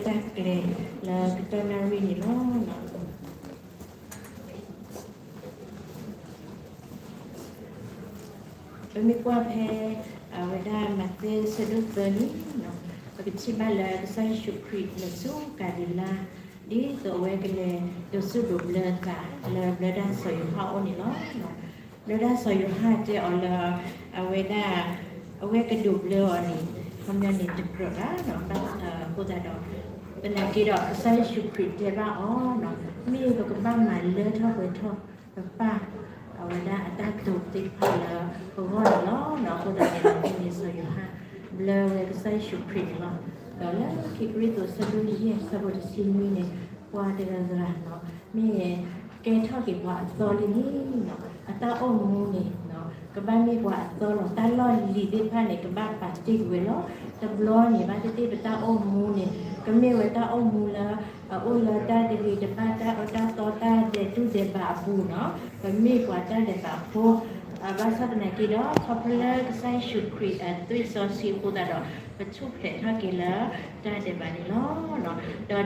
တၢ်ကျဲၤလၢကတီၢ်နၣ်ရံၣ်န့ၣ်လီၤ. ပမ့ၢ်ကွၢ်ဖဲ အဝဲဒၣ်မးသဲဆၢဒိၣ်သၢန့ၣ်, ပကထံၣ်ဘၣ်လၢကစၢ်ယ့ၣ်ၡူးခရံာ်လဲၤဆူကၤလံၤလါ ဒ်သိးအဝဲကလဲၤဒိးဆူၣ်ဒိးဘျၢအသးလၢဘျၢတၢ်စီၤယိၤဟၣ်အအိၣ်န့ၣ်လီၤ. ဘျၢတၢ်စီၤယိၤဟၣ်တဲအီၤလၢ အဝဲဒၣ် အဝဲကဒိးဘျၢအီၤန့ၣ် ခီပညီန့ၣ်တကြၢးဘၣ်, အဃိသတးဒီး သနာ်က့ဒီး ကစၢ်ယ့ၣ်ၡူးခရံာ်တဲဘၣ်အီၤ, မ့ၢ်ပကဘၣ်မၤလၢထီၣ်ပှဲၤထီၣ် ပပၢ်အဝဲဒၣ်အတၢ်တိာ်သ့ၣ်တဖၣ်လၢပဂီၢ်န့ၣ်လီၤ. အဃိသတးန့ၣ်ဒီး ဖဲန့ၣ်စီၤယိၤဟၣ် ဘျၢဝဲကစၢ်ယ့ၣ်ၡူးခရံာ်န့ၣ်လီၤ. ဒီးလၢခံကရံၣ်သူးဆၢဒိၣ်ယဲၢ်ဆၢဖိတဆံနွံန့ၣ် ပှၤတဂၤဂၤန့ၣ် မ့ၢ်ကဲထီၣ်က့ၤပှၤအသီလံန့ၣ် အတၢ်အိၣ်မူန့ၣ် ကဘၣ်မ့ၢ်ပှၤအသီလီၤ. တၢ်လီၢ်လံၤသ့ၣ်တဖၣ်န့ၣ် ကဘၣ်ပာ်တ့ၢ်ကွံာ်ဝဲလီၤ. တဘျီန့ၣ် ဘၣ်သ့ၣ်သ့ၣ်ပတၢ်အိၣ်မူန့ၣ် ကမ့ၢ်ဝဲတၢ်အိၣ်မူလၢ အအိၣ်လၢတၢ်တဂ့ၤတဘၣ် တၢ်အၢတၢ်သီ တၢ်ဒဲးတူၢ်ဒဲးဘးအပူၤန့ၣ် ပမ့ၢ်ပှၤတၢ်ဒဲးဘးဖိ ဘၣ်ဆၣ်သနာ်က့ဒီး ခီဖျိလၢကစၢ်ယ့ၣ်ၡူးခရံာ်အသွံၣ်စီဆှံအဃိသတးဒီး ပထူၣ်ဖျဲးထီၣ်က့ၤလၢတၢ်ဒဲးဘးန့ၣ်လီၤ.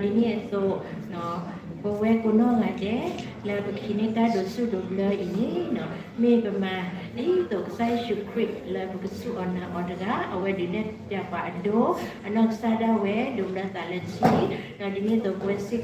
ဒီးဒ်န့ၣ်အသိး ပဝဲကိးနီၢ်ဂၤဒဲး လၢပကဟံးန့ၢ်တၢ်ဒိးဆူၣ်ဒိးဘျၢအံၤန့ၣ် မ့ၢ်ပမၤဒ်သိးကစၢ်ယ့ၣ်ၡူးခရံာ်လၢပကဆူၣ်အီၤနာ်အီၤတဂၤ အဝဲဒုးနဲၣ်ဖျါပှၤအဒိ အနီၢ်ကစၢ်ဒၣ်ဝဲဒိးဘျၢသးလၢထံ, ဒီးဒ်န့ၣ်အသိးပဝဲစ့ၢ်ကီး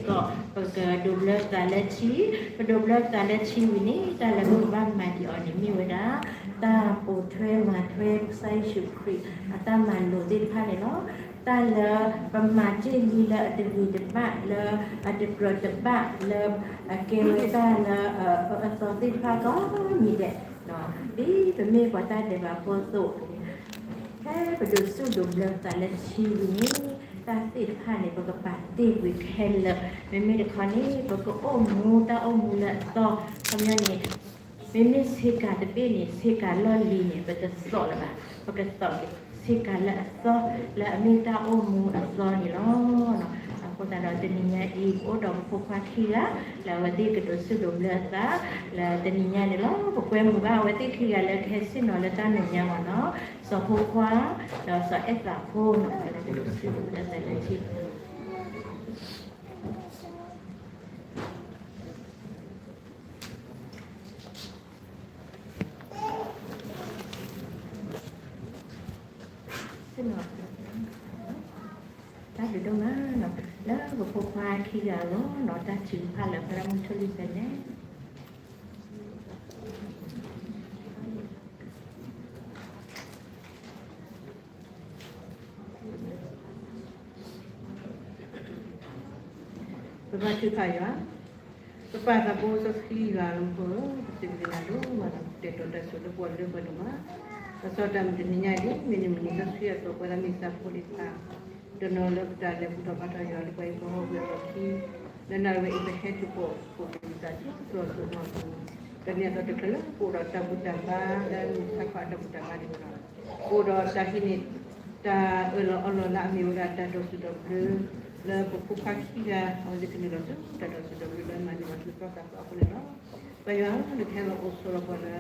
ပကဒိးဘျၢသးလၢထံ, ပဒိးဘျၢသးလၢထံဝံၤန့ၣ် တၢ်လၢပကဘၣ်မၤဒံးအီၤန့ၣ် မ့ၢ်ဝဲဒၣ် တၢ်ပိာ်ထွဲမၤထွဲကစၢ်ယ့ၣ်ၡူးခရံာ် အတၢ်မၤလိာ်သ့ၣ်တဖၣ်န့ၣ်လီၤ. တၢ်လၢပမၤတ့ၢ်လံလၢအတဂ့ၤတဘၣ် လၢအတကြၢးတဘၣ် လၢအကဲဝဲတၢ်လၢအအၢအသီသ့ၣ်တဖၣ်ကိးမံၤဒဲး, ဒ်ပမ့ၢ်ပှၤတၢ်ဒဲးဘးဖိအသိး ဖဲပဒိးဆူၣ်ဒိးဘျၢသးလၢထံဝံၤန့ၣ် တၢ်သ့ၣ်တဖၣ်န့ၣ် ပကပာ်တ့ၢ်ကွံာ်ခဲလၢာ်, မ့မ့ၢ်တခီန့ၣ် ပကအိၣ်မူတၢ်အိၣ်မူလၢအသီ, ခီပညီန့ၣ် မ့မ့ၢ်ဆ့ကၤတဘ့ၣ်န့ၣ် ဆ့ကၤလီၢ်လံၤန့ၣ် ပတသိးလၢၤဘၣ်, ပကသိးက့ၤဆ့ကၤလၢအသီ လၢအမ့ၢ်တၢ်အိၣ်မူအသီန့ၣ်လီၤ. အဃိသတးဒီးတနံၤညါအံၤ ပအိၣ်ဒီးပဖိခွါခံဂၤ လၢအဝဲသ့ၣ်ကဒိးဆူၣ်ဒိးဘျၢအသး လၢတနံၤညါန့ၣ်လီၤ. ပကွဲမုာ်ဘၣ်အဝဲသ့ၣ်ခံဂၤလၢကဟဲဆ့ၣ်နီၤလၢတၢ်မဲာ်ညါမ့ၢ်နီၤ, စီၤဖိခွါ ဒီးစီၤအဲၣ်သးဖိ လၢကဒိးဆူၣ်ဒိးဘျၢသးလၢထံ ဆ့ၣ်နီၤ တၢ်ဘျုးဒိၣ်မးနီၤ, လၢပဖိခွါခံဂၤအဂီၢ်နီၤ တၢ်ထုကဖၣ်လၢပရၢမုၢ်ထူၣ်လံဖဲန့ၣ် ပဘါထုကဖၣ်ယွၤ, ပပၢ်သးဘိစီဆှံယွၤအဖိဧၢ, ပစံးဘျုးနၤဒိၣ်မးလၢ ပကတဲာ်ကတီၤတၢ်ဆိၣ်လၢပှၤလၢပှဲၤဒိၣ်မး, ဒီးစီၤတၢ်မုၢ်တနံၤညါအံၤ မ့ၢ်နမုၢ်နံၤစီဆှံအသိး ပှၤလၢမ့ၢ်သးဖိသ့ၣ်တဖၣ် တနီၤလၢပတၢ်လဲၤဘူၣ်ထီၣ်ဘါထီၣ်ယွၤလၢပှၤဟံၣ်ဖိဃီဖိအလီၢ်ခံ, လၢနၣ်ရံၣ်ဝဲအံၤ ပဟဲထီၣ်ပအိၣ်ပကစၢ်ထံကျိအစိကမီၤအပူၤ, ဒီးန့ၣ်အသိးတချုးလၢပအိၣ်ဒီးတၢ်ဘူၣ်တၢ်ဘါ လၢမုၢ်ဆါခီအတၢ်ဘူၣ်တၢ်ဘါန့ၣ်ဒီး ပအိၣ်ဒီးတၢ်ဟံးန့ၢ် တၢ်အၢၣ်လီၤအီလီၤလၢအမ့ၢ်ဝဲဒၣ်တၢ်ဒိးစူၣ်ဒိးဘျၢ လၢပဖိခွါခံဂၤ အဝဲသ့ၣ်ကနုာ်လီၤဆူတၢ်ဒိးစူၣ်ဒိးဘျၢလၢမၤန့ၢ်ပှၤသူၣ်က့သးပှၢ်အဃိန့ၣ်လီၤ. ပၢ်ယွၤဧၢ, နကဟဲလီၤအိၣ်ဆိးလီၤပှၤလၢ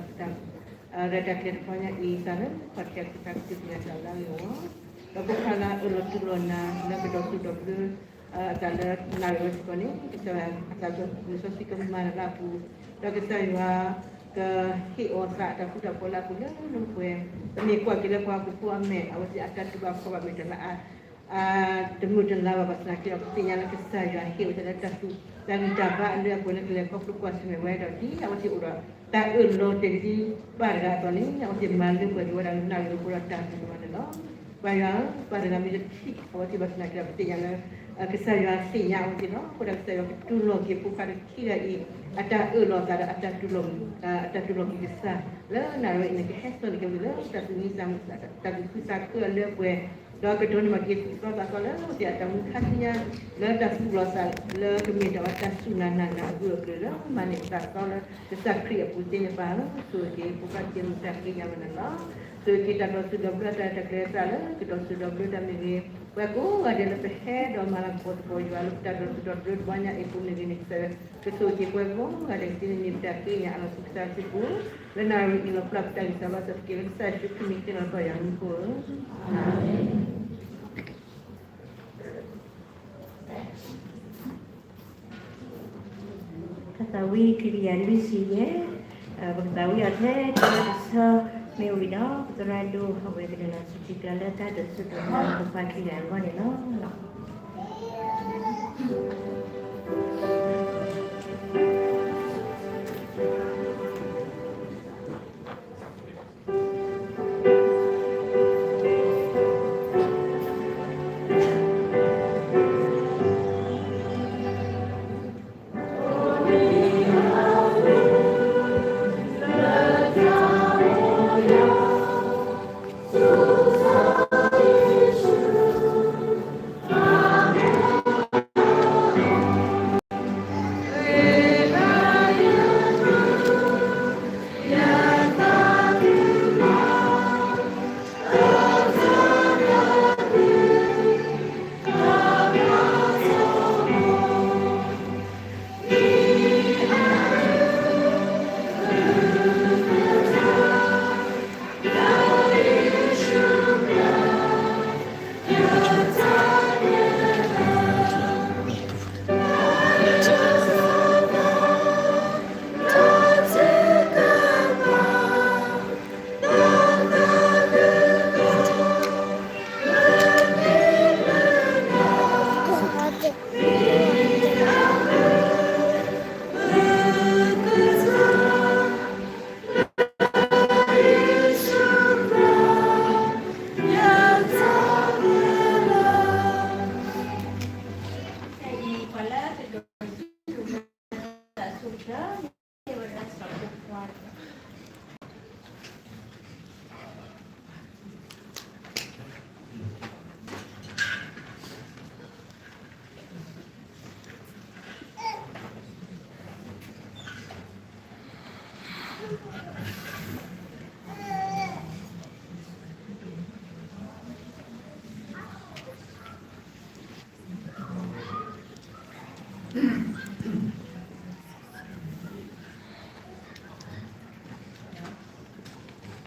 တၢ်ရဲၣ်တၢ်ကျဲၤတခီညါအံၤ စးလၢပှၤခံဂၤသ့ၣ်တဖၣ်ကသ့ၣ်ညါတၢ်လၢအဂ့ၤအဂီၢ်, ဒီးဖိခွါလၢအအၢၣ်လီၤတူၢ်လိာ်နၤ လၢကဒိးစူၣ်ဒိးဘျၢ အသးလၢနၣ်ရံၣ်ဝဲစ့ၢ်ကီးန့ၣ် ကစၢ်ယွၤအသးလၢမုၢ်စီဆှံကမၤတၢ်လၢအပူၤ, ဒီးကစၢ်ယွၤ ကဟ့ၣ်အီၤသးအတၢ်ဃူတၢ်ဖိးလၢအပူၤလၢလၢပှဲၤပှဲၤ, ပမ့ၢ်ကွၢ်က့ၤလၢပှၤဟီၣ်ခိၣ်ဖိအမဲာ် အဝဲသ့ၣ်အတၢ်တူၢ်ဘၣ်ခီၣ်ဘၣ်မ့ၢ်တၢ်လၢအ တမုာ်တလၤဘၣ် ဘၣ်ဆၣ်သနာ်က့ဒီး ပသ့ၣ်ညါလၢကစၢ်ယွၤဟ့ၣ်ဝဲဒၣ်လၢတၢ်သူၣ် တၢ်ဂံၢ်တၢ်ဘါအလၢအပှဲၤလၢကလဲၤခီဖျိကွၢ်ဆၢၣ်မဲာ်ဝဲဒီး ဒ်အဝဲသ့ၣ်အိၣ်ဒီး တၢ်အၢၣ်လီၤတဲာ်ကဒံဘၣ်တဂၤအသိးန့ၣ် အဝဲသ့ၣ်မၤလၢပှဲၤက့ၤဝဲဒၣ်လၢနၣ်ရံၣ်ဝဲအဃိဒီးတၢ်ဘျုးဝဲန့ၣ်လီၤ. ပၢ်ယွၤဧၢ, ပၢ်တဂၤမ့ၢ်တထံၣ်အဝဲသ့ၣ်ဘၣ်ဆၣ်သနာ်က့ဒီး ပသ့ၣ်ညါလၢ ကစၢ်ယွၤသ့ၣ်ညါအဝဲသ့ၣ်လီၤ. အဃိဒီးကစၢ်ယွၤကတူၢ်လိာ်က့ၤဖိခွါတခံဂၤအံၤ အတၢ်အၢၣ်လီၤအသးဒီးအတၢ်တူၢ်လိာ် အတၢ်တူၢ်လိာ်က့ၤကစၢ် လၢနၣ်ရံၣ်ဝဲအံၤန့ၣ် ကဟဲစိာ်န့ၢ်က့ၤဝဲလၢတၢ်သူၣ်မံသးမုာ် တၢ်သူၣ်ခုသးခုအလၢအပှဲၤ, ဒီးကဒိးန့ၢ်ဘၣ်က့ၤသူၣ်ကသးခုအလၢအပှဲၤဒီးကတၢၢ်တၢ်မူခါဆူညါ လၢတၢ်သူၣ်လီၤသးလၢကမ့ၢ်တၢ်ဝဲတၢ်စူၢ်နာ်နာ်အဂၢၢ်အကျၢၤလၢမၤန့ၢ်ပသးသီလၢကစၢ်ခရံာ်အပူၤသ့န့ၣ်ပၢ်ဧၢ, ဆိၣ်ဂ့ၤက့ၤဖိခွါတက့ၢ် မုၢ်တၢ်က့ညါဝဲန့ၣ်လီၤ. ဆိၣ်ဂ့ၤက့ၤတၢ်ဒိးစူၣ်ဒိးဘျၢတၢ်ရဲၣ်တၢ်ကျဲၤအသးလၢ ကဒိးစူၣ်ဒိးဘျၢတၢ်မ့ၢ်ဂ့ၤ, ပှၤကိးဂၤဒဲးလၢပဟဲဒီးမၤလၤကပီၤသကိးယွၤလၢပတၢ်ဒိးစူၣ်ဒိးဘျၢတဘျီညါအံၤအပူၤမ့ၢ်ဂ့ၤန့ၣ် ကစၢ်ယွၤ ကဆိၣ်ဂ့ၤက့ၤပှၤကိးဂၤဒဲးကသ့န့ၣ်မ့ၢ်ပတၢ်ဃ့ကညးအလီၢ်ဆူကစၢ်စုပူၤ, လၢနၣ်ရံၣ်အံၤလီၤပျၢ်ပတၢ်ဂံၢ်စၢ်ဘါစၢ်တက့ၢ်လၢကစၢ်ယ့ၣ်ၡူးခရံာ်မံၤသ့လီၤပၢ်ယွၤမံၤအဃိဧၢ, အၤမ့ၣ်. သးဝံၣ်ခံကယၤလွံၢ်ဆံယဲၢ်, ပကသးဝံၣ်အီၤထဲတဆၢမ့ၢ်ဝံၤဒီး ပသရၣ်ဒိၣ် အဝဲကဒုးနုာ်လီၤဆူထံကျါလၢတၢ်ဒိးဆူၣ်ဒိးနၢ်ပပှၤခံဂၤအဂီၢ်န့ၣ်လီၤ.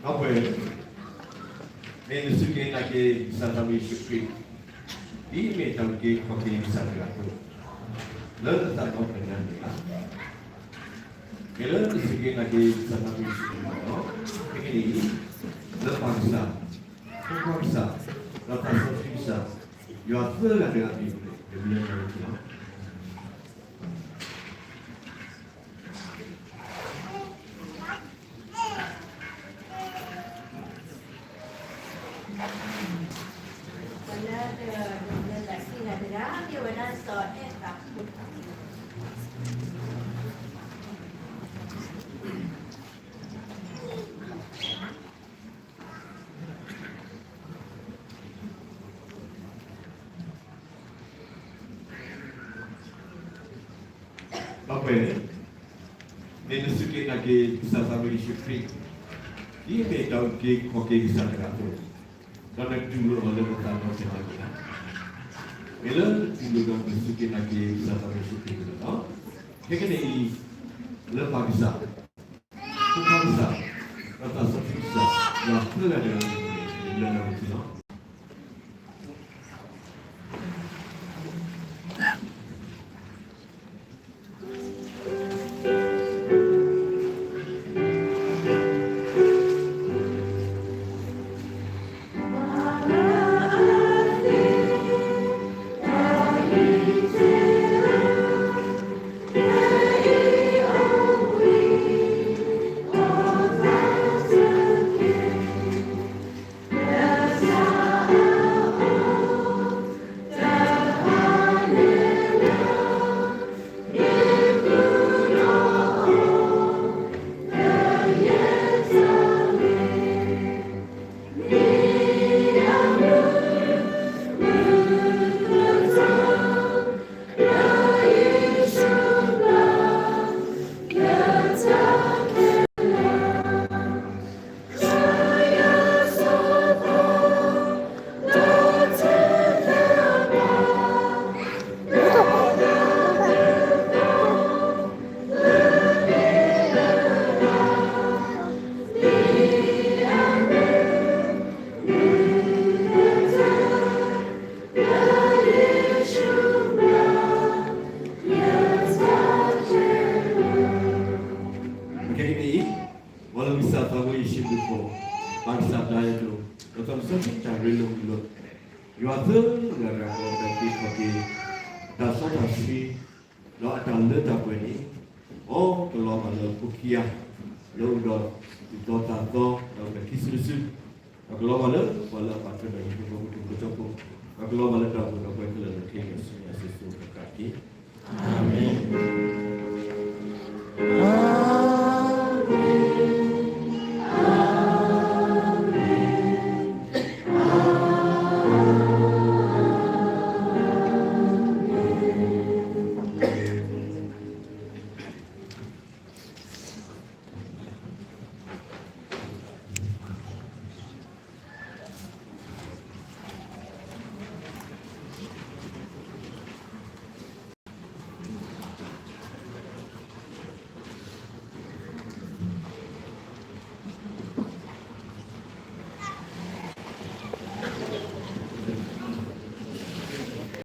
ဒီပုၢ်ဝဲၢ်, မ့ၢ်နစူၢ်က့ၤနာ်က့ၤကစၢ်သးဘိယ့ၣ်ၡူးခရံာ်, ဒ်အမ့ၢ်တၢ်အုၣ်က့ၤခီၣ်က့ၤကစၢ်တဂၤအသိး, လၢနသးဒီဖျၢၣ်ညါန့ၣ်ဧါ. မ့ၢ်လၢနစူၢ်က့ၤနာ်က့ၤကစၢ်သးဘိယ့ၣ်ၡူးခရံာ်လီၤ. ခဲကနံၣ်အံၤ, လၢပၢ်ကစၢ်, ဖိခွါကစၢ်, ဒီးသးစီဆှံကစၢ်, ယွၤသၢဂၤတဂၤအမံၤန့ၣ် ယမံလၢနၢ်ပၢၢ်လီၤ. ဒီပုၢ်ဝဲၢ်, မ့ၢ်နစူၢ်က့ၤနာ်က့ၤကစၢ်သးဘိယ့ၣ်ၡူးခရံာ်, ဒ်အမ့ၢ်တၢ်အုၣ်က့ၤခီၣ်က့ၤကစၢ်တဂၤအသိး, ဒီးနတူၢ်လိာ်အီၤလၢနသးဒီဖျၢၣ်ညါန့ၣ်ဧါ. မ့ၢ်လၢနတူၢ်လိာ်ဒီးနစူၢ်က့ၤနာ်က့ၤကစၢ်သးဘိယ့ၣ်ၡူးခရံာ်န့ၣ်လီၤ. ခဲကနံၣ်အံၤ, လၢပၢ်ကစၢ်, ဖိခွါကစၢ်, ဒီးသးစီဆှံကစၢ်, ယွၤသၢဂၤတဂၤအမံၤန့ၣ် ယမံလၢနၢ်ပၢၢ်လီၤ. တၢ်ရ့လိာ်မုာ်လိာ်, ယွၤသၢဂၤတဂၤ ကလီၤတဲာ်က့ၤခီၣ်က့ၤ တၢ်စီတၢ်ဆှံ ဒီးအတၢ်လၢတၢ်ပှဲၤန့ၣ်, မ်ကလီၤဘၣ်လၢဖိခံဂၤ လၢအိၣ်ဒီးသူၣ်သီသးသီ ဒီးအိၣ်ဒီးခံစုတစု, ဒီးကလီၤဘၣ်လၢပှၤလၢအပာ်ထွဲဒီးယွၤဖိမုၣ်ဖိခွါဖိ, ဒီးကလီၤဘၣ်လၢတၢ်အိၣ်ဖှိၣ်ဒီးပှၤခဲလၢာ်လၢခံ ဒီးဆူညါစိၤစိၤဃၣ်ဃၣ်တက့ၢ်. အၤမ့ၣ်.